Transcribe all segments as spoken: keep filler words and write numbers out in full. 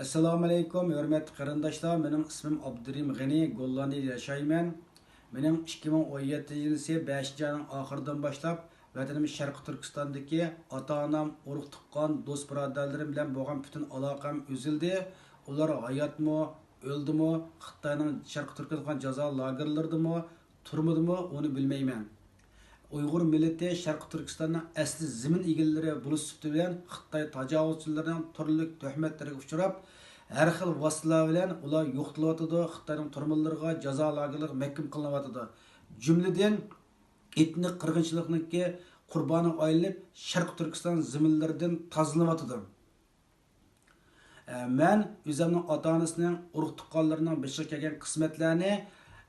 ئەسسالامۇئەلەيكۇم، ھۆرمەتلىك قېرىنداشلار، مېنىڭ ئىسمىم ئابدۇرېھىم غېنى، گوللاندىيەدە ياشايمەن. مېنىڭ ئىككى مىڭ ئون يەتتىنچى يىلى بەشىنچى ئاينىڭ ئاخىرىدىن باشلاپ ۋەتىنىم شەرقىي تۈركىستاندىكى ئاتا-ئانام، ئۇرۇق-تۇغقان، دوست-بۇرادەرلىرىم بىلەن بولغان پۈتۈن ئالاقەم ئۈزۈلدى. ئۇلار ھاياتمۇ، ئۆلدىمۇ، خىتاينىڭ شەرقىي تۈركىيەدە جازا لاگېرلىرىدىمۇ، تۈرمىدىمۇ، ئۇنى بىلمەيمەن. ئۇيغۇر مىللىتى شەرقىي تۈركىستاننىڭ ئەسلى زېمىن ئىگىلىرى بولۇش سۈپىتى بىلەن خىتاي تاجاۋۇزچىلىرىنىڭ تۈرلۈك تۆھمەتلىرىگە ئۇچراپ، ھەر خىل ۋاسىتىلەر بىلەن ئۇلار يوقىتىلىۋاتىدۇ، خىتاينىڭ تۈرمىلىرىغا، جازا لاگېرلىرىغا مەھكۇم قىلىنىۋاتىدۇ. جۈملىدىن ئېتنىك قىرغىنچىلىقنىڭكى قۇربانىغا ئايلىنىپ، شەرقىي تۈركىستان زېمىنلىرىدىن تازىلىنىۋاتىدۇ. ئە، مەن ئۆزۈمنىڭ ئاتا-ئانىسىنىڭ، ئۇرۇق-تۇغقانلىرىنىڭ بېشىغا كەلگەن قىسمەتلەرنى،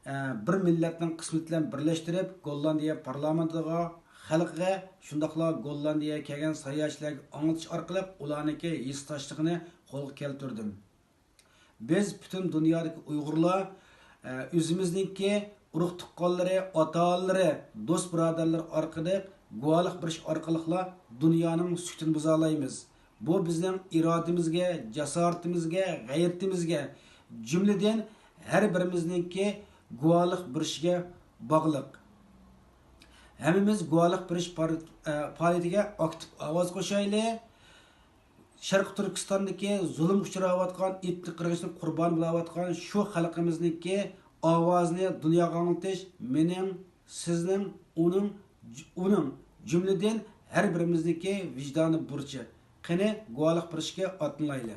ئە، بىر مىللەتنىڭ قىسمىتى بىلەن بىرلەشتۈرۈپ، گوللاندىيە پارلامېنتىغا، خەلقىگە، شۇنداقلا گوللاندىيەگە كەلگەن ساياھەتچىلەرگە ئاڭلىتىش ئارقىلىق ئۇلارنىڭكى ھېسداشلىقىنى قولغا كەلتۈردۈم. بىز پۈتۈن دۇنيادىكى ئۇيغۇرلار، ئە، ئۆزىمىزنىڭكى ئۇرۇق-تۇغقانلىرى، ئاتا-ئانىلىرى، دوست-بۇرادەرلىرى ئارقىلىق گۇۋاھلىق بېرىش ئارقىلىقلا دۇنيانىڭ سۈكۈتىنى بۇزالايمىز. بۇ بىزنىڭ ئىرادىمىزگە، جاسارىتىمىزگە، غەيرىتىمىزگە، جۈملىدىن ھەر بىرىمىزنىڭكى گۇۋاھلىق بېرىشىگە باغلىق. ھەممىمىز گۇۋاھلىق بېرىش پار-، ئە، پائالىيىتىگە ئاكتىپ ئاۋاز قوشايلى. شەرقىي تۈركىستاندىكى زۇلۇمغا ئۇچراۋاتقان، ئېتنىك قىرغىنچىلىق قۇربانى بولاۋاتقان شۇ خەلقىمىزنىڭكى ئاۋازىنى دۇنياغا ئاڭلىتىش مېنىڭ، سىزنىڭ، ئۇنىڭ، ئۇنىڭ، جۈملىدىن ھەر بىرىمىزنىڭكى ۋىجدانىي بۇرچى. قېنى، گۇۋاھلىق بېرىشكە ئاتلىنايلى.